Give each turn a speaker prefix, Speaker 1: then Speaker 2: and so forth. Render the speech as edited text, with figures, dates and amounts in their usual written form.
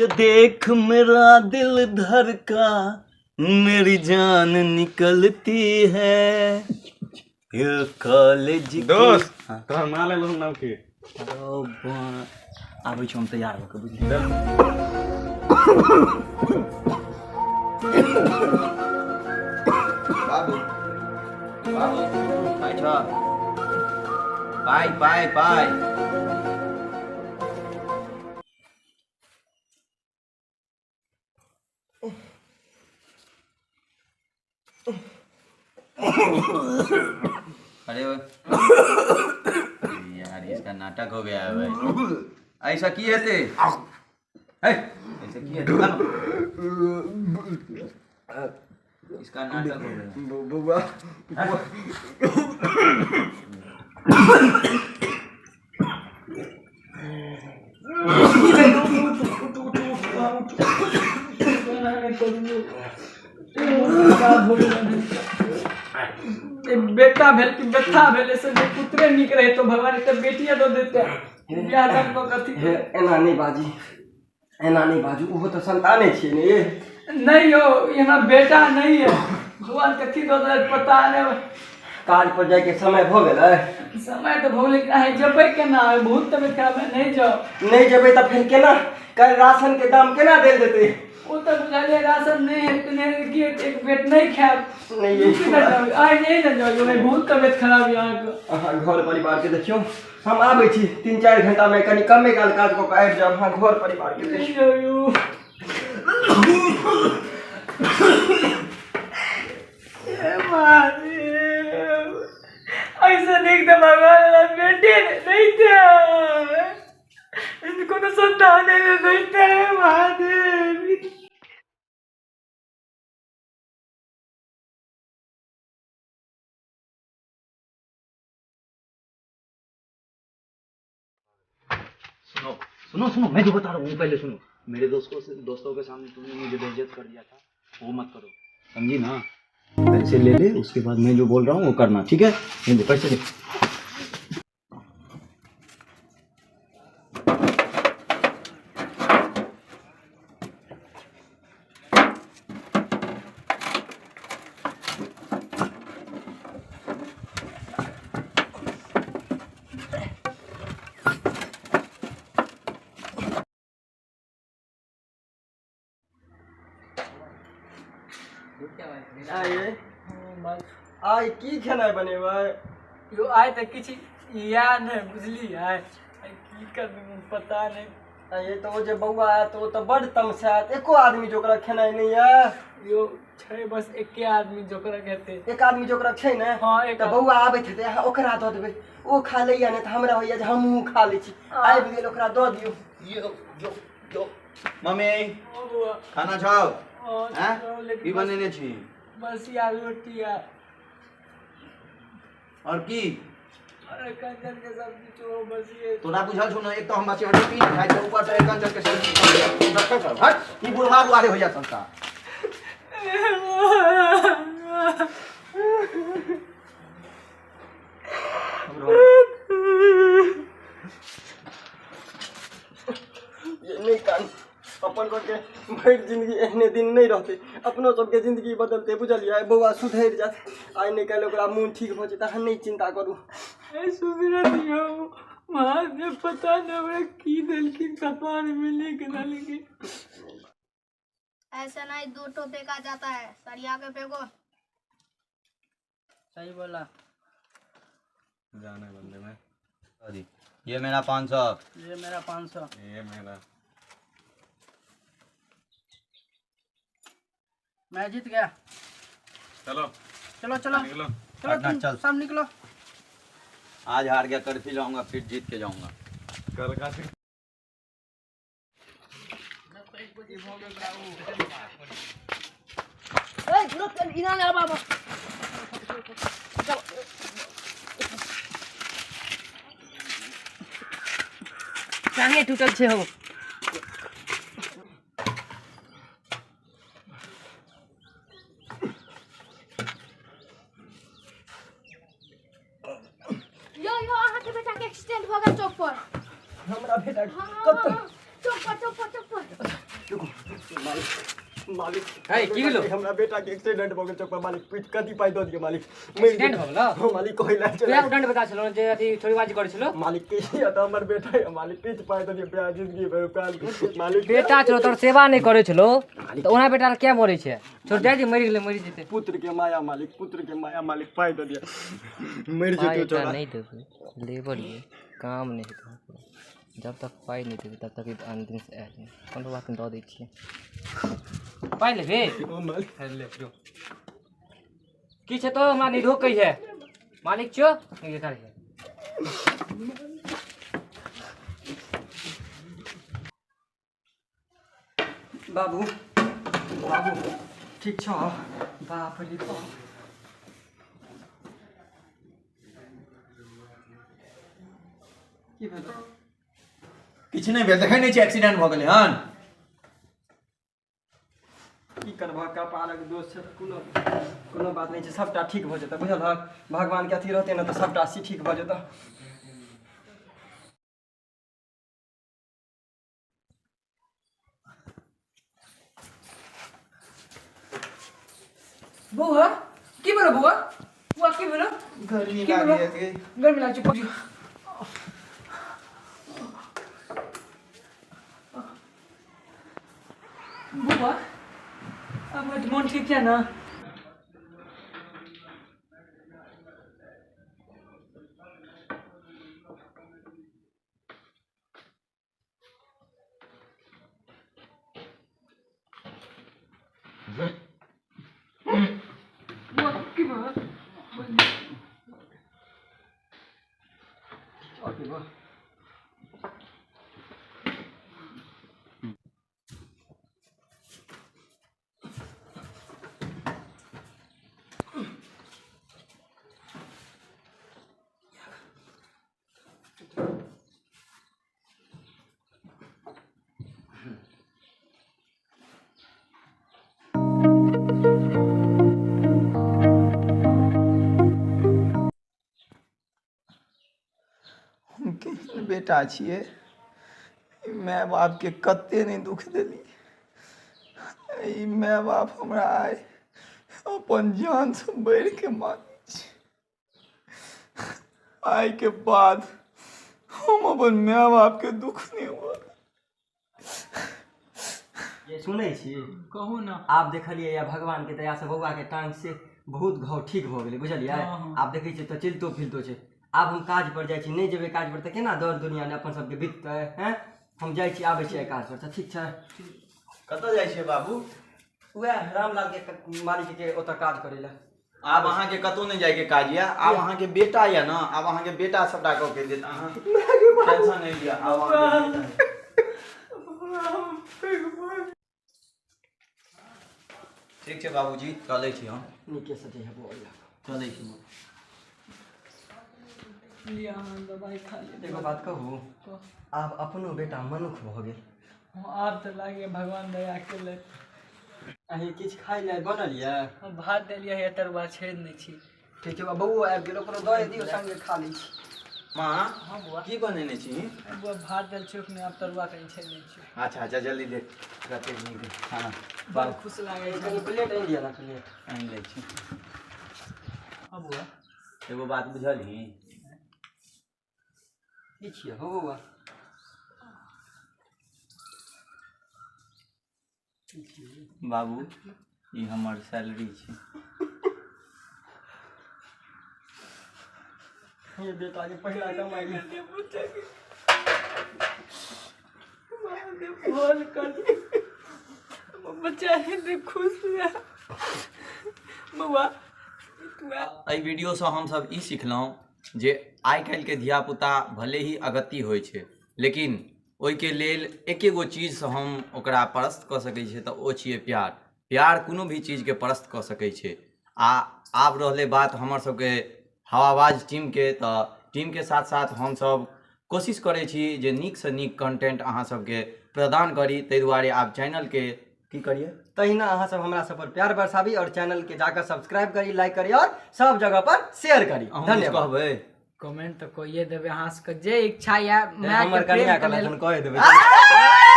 Speaker 1: देख मेरा दिल धड़का, मेरी जान निकलती है, ये कॉलेज की-
Speaker 2: दोस्त
Speaker 1: हाँ।
Speaker 2: तोहर माँ लेलहुँ नाम की?
Speaker 1: अरे बा, आबै छी हम तैयार भऽ कऽ, बुझलियै?
Speaker 3: बाबू, बाबू, पाइ छ? पाइ, पाइ, पाइ। अरे यार, इसका नाटक हो गया है भाई। ऐसा की हेते? हे, ऐसा की हेते? इसका नाटक हो गया।
Speaker 4: बौआ।
Speaker 5: बेटा भेल कि बेटा भेल, ऐसे जे पुत्रे नीक रहे तो भगवान एकटा बेटिए दऽ देते, बियाह दान कऽ कथी?
Speaker 4: हे, एना नहि बाजी, एना नहि बाजू, ओहो तऽ संताने छियै ने ये।
Speaker 5: नहीं यौ, ई हमरा बेटा नहीं है, भगवान कथी दऽ देलक पता नहीं।
Speaker 4: काज पर जाइके समय भऽ गेलै।
Speaker 5: समय तऽ भऽ गेलै, लेकिन अहाँ जेबै केना? बहुत तबियत खराब है, नहीं जाओ।
Speaker 4: नहि जेबै तऽ फेर केना काल्हि राशन के दाम केना देल जेतै?
Speaker 5: ओ तऽ बुझलियै, राशन नहि हेतै, नहि हेतै, की हेतै, एक बेर नहि खायब।
Speaker 4: नहि ये।
Speaker 5: केना जाउ? आइ नहि ने जाउ यौ, बहुत तबियत खराब यऽ अहाँके।
Speaker 4: अहाँ घर परिवारके देखियौ, हम आबै छी 3-4 घंटामे, कनि कमे काल काज कऽ कऽ आबि जायब। अहाँ घर परिवारके
Speaker 5: नहीं
Speaker 4: देखियौ।
Speaker 5: जाउ यौ। हे महादेव, ऐसा नीक तऽ भगवान हमरा बेटे नहि दैते, कोनो संतान नहि दैते महादेव।
Speaker 1: सुनो सुनो सुनो, मैं जो बता रहा हूँ वो पहले सुनो। मेरे दोस्तों से, दोस्तों के सामने तुमने मुझे बेइज्जत कर दिया था, वो मत करो, समझी ना? पैसे ले ले, उसके बाद मैं जो बोल रहा हूँ वो करना, ठीक है? ये ले, पैसे ले।
Speaker 4: आइ आइ की खेनाइ बनेबै?
Speaker 5: यो आइ तऽ किछु इएह नहि बुझलियै, आइ की करबै पता नहि।
Speaker 4: आइ तऽ ओ जे बौआ आयत ओ तऽ बड्ड तमसायत, एको आदमी जोकरा खेनाइ नहि यऽ।
Speaker 5: यो छै बस एके आदमी जोकरा हेतै।
Speaker 4: एक आदमी जोकरा छै ने?
Speaker 5: हँ, एक
Speaker 4: तऽ बौआ आबैत हेतै, अहाँ ओकरा दऽ देबै, ओ खा लैया, नहि तऽ हमरा होइया जे हमहूँ खा लै छी। आबि गेल, ओकरा दऽ दियौ।
Speaker 3: यो यो यो, मम्मी।
Speaker 5: ओ बौआ।
Speaker 3: खाना छौ?
Speaker 5: हँ,
Speaker 3: हैं?
Speaker 5: छौ, लेकिन
Speaker 3: की बनेने छी?
Speaker 5: बस या रोटी आ
Speaker 3: और की?
Speaker 5: अरे कंचन के सब्जी छौ, बस ये।
Speaker 3: तोरा बुझल छौ ने, एक तो हम बच्चे रोटी नहीं खाइ छै, ऊपर से कंचन के सब्जी रखै कर। हट, ई बुढ़वा दुआरे होइया संस्कार।
Speaker 4: ये नहि कान, अपन सबके भरि जिंदगी एहने दिन नहि रहतै, अपनो सबके जिंदगी बदलतै, बुझलियै? बौआ सुधरि जायत, आइ नहि काल्हि ओकरा मोन ठीक भऽ जेतै, अहाँ नहि चिन्ता करू।
Speaker 5: सुधरत यौ महादेव, पता नहि हमरा की देलखिन कपार में लिख देलखिन।
Speaker 6: ऐसा नहीं, दो ठो फेंका जाता है, सरिया के फेंको।
Speaker 5: सही बोला।
Speaker 2: जाने बदले में।
Speaker 3: जी, ये मेरा 500।
Speaker 5: ये मेरा 500।
Speaker 2: ये मेरा।
Speaker 5: मैं जीत गया।
Speaker 2: चलो।
Speaker 5: चलो चलो।
Speaker 2: निकलो।
Speaker 5: चलो।
Speaker 3: पटना
Speaker 5: तुम
Speaker 3: चल।
Speaker 5: सब निकलो।
Speaker 3: आज हार गया, कल फिर जाऊंगा, फिर जीत के जाऊंगा।
Speaker 2: कल का
Speaker 4: टांगे टूटल छै हो।
Speaker 6: यो यो, अहाँ के बेटा के एक्सीडेंट भऽ गेल चौक पर।
Speaker 4: हमरा बेटा?
Speaker 6: हाँ,
Speaker 4: कतऽ?
Speaker 6: हाँ, चौक पर, चौक पर, चौक पर।
Speaker 4: मालिक मालिक
Speaker 5: है, की भेलौ?
Speaker 4: हमरा बेटा के एक्सीडेंट भऽ गेल चौक पर मालिक पीट कथी पाइ दऽ दिअ मालिक मरि
Speaker 5: एक्सीडेंट भऽ गेलौ?
Speaker 4: हँ मालिक कहै लए
Speaker 5: तू
Speaker 4: चल
Speaker 5: दंड बता छलो जे अथी छोरीबाजी करै छलो
Speaker 4: मालिक के या तऽ हमर बेटा है मालिक किछु पाइ दऽ दिअ प्यार जिंदगी भरि प्यार मालिक
Speaker 5: बेटा छलो तोर सेवा नहि करै छलो तऽ ओना बेटा किया मरै छै छोड़ दे जे मरि गेलै मरि जेतै
Speaker 4: पुत्र के माया मालिक पुत्र के माया मालिक पाइ दऽ दिअ मरि
Speaker 5: पाइ
Speaker 4: जेतौ
Speaker 5: एकरा
Speaker 4: चौरा
Speaker 5: नहि देबै लेबर ये काम नहि हेतै जब तक पाइ नहि देबै तब तक ई आन दिनसँ आयल नहि कोनो बात नहि दऽ दै छियै पाइ लेबे
Speaker 4: ओ मालिक
Speaker 5: ले जो की छै तो हमरा निधो कही है मालिक छियो नहीं कर है
Speaker 4: बाबू बाबू ठीक छौ बाप रे बाप की भेलौ
Speaker 3: किछु नहि भेल देखै नहि छियै एक्सीडेंट भऽ गेलै हन
Speaker 4: की करबह कपालक दोष छै तऽ कोनो कोनो बात नहि छै सभटा ठीक भऽ जेतै बुझलहक भगवानके अथी रहतै ने तऽ सभटा सी ठीक भऽ जेतै
Speaker 5: बौआ की भेलो बौआ बौआ की भेलो
Speaker 3: गर्मी
Speaker 5: की भेलो गर्मी लागै छै बौआ अब मोन ठीक है ना बौआ की भेलो
Speaker 4: ओके बा
Speaker 7: हम केहन बेटा छियै माय बापके कते नहि दुःख देलियै ई माय बाप हमरा आइ अपन जानसँ बढ़िके मानै छै आइके बाद हम अपन माय बापके दुःख नहि हुअ
Speaker 4: ये सुनै छी
Speaker 5: कहू ना
Speaker 4: आब देखलियै या भगवानके दयासँ बौआके टांग से बहुत घाव ठीक भऽ गेलै बुझलियै आब देखै छियै तऽ चलितो फिरतो छै आब हम काज पर जाइ छी नहि जेबै काज पर तऽ केना दौड़ दुनिया ने अपन सबके बिततै हैं हम जाइ छी आबै छी काज पर तऽ ठीक छै
Speaker 3: कतऽ जाइ छियै बाबू
Speaker 4: उएह रामलालके मालिकके ओतऽ काज करै लए
Speaker 3: आब अहाँके कतहु नहि जायके काज यऽ आब अहाँके बेटा यऽ ने आब अहाँके बेटा सबटा कऽ के देत अहाँ टेंशन नहि लिअ आब अहाँके बेटा ठीक छै बाबूजी चलै छी हम
Speaker 4: नीकेसँ जइहे बौआ
Speaker 3: चलै छी
Speaker 5: लिअ अहाँ दबाइ खा लिअ
Speaker 4: एगो बात कहू आब अपनो बेटा मनुख भऽ गेल
Speaker 5: आब तऽ लागैए भगवान दया केलथि
Speaker 4: अहीं किछु खाइ लए बनल यऽ
Speaker 5: हम भात देलियै हे तरुआ छेद नहि छी
Speaker 4: ठीक छै बौओ आबि गेल ओकरो दऽ दियौ संगे खा लै छी
Speaker 3: माँ की बनेने छी
Speaker 5: बौआ भात दालि चोख नहि आब तरुआ कनि छेद दै छी
Speaker 3: अच्छा अच्छा जल्दी दे कतेक नीक खाना
Speaker 5: बड़ खुश लागै छै
Speaker 4: कनि प्लेट आनि दिअ ने प्लेट
Speaker 3: आनि लै छी
Speaker 5: हँ बौआ
Speaker 3: एगो बात बुझलही
Speaker 4: की छियै हो बौआ
Speaker 3: बाबू ई हमर सैलरी छै
Speaker 4: ये बेटा के पहिला कमाई
Speaker 5: फोन कर बच्चा हेतै खुश रह बौआ तू आ
Speaker 3: एहि वीडियोसँ हमसभ ई सिखलहुँ जे आइ काल्हिके धियापुता भले ही अगत्ती होइ छै लेकिन ओहिके लेल एके गो चीजसँ हम ओकरा परास्त कऽ सकै छियै तऽ ओ छियै प्यार प्यार कोनो भी चीजके परास्त कऽ सकै छै आ आब रहलै बात हमर सबके हवाबाज टीमके तऽ टीमके साथ साथ हमसब कोशिश करै छी जे नीकसँ नीक कंटेंट अहाँ सबके प्रदान करी ताहि दुआरे आब चैनलके की करियै
Speaker 4: तहिना अहाँ सब हमरा सब पर प्यार बरसाबी और चैनल के जाकर सब्सक्राइब करी लाइक करी और सब जगह पर शेयर करी
Speaker 3: अहूँ किछु
Speaker 4: धन्यवाद
Speaker 3: कहबै
Speaker 5: कमेंट तऽ कहिए देबै अहाँ सबके जे इच्छा यऽ मायके
Speaker 4: हमर
Speaker 5: प्रेमके
Speaker 4: कनिया
Speaker 5: लेल
Speaker 4: कहलखिन कहि देबै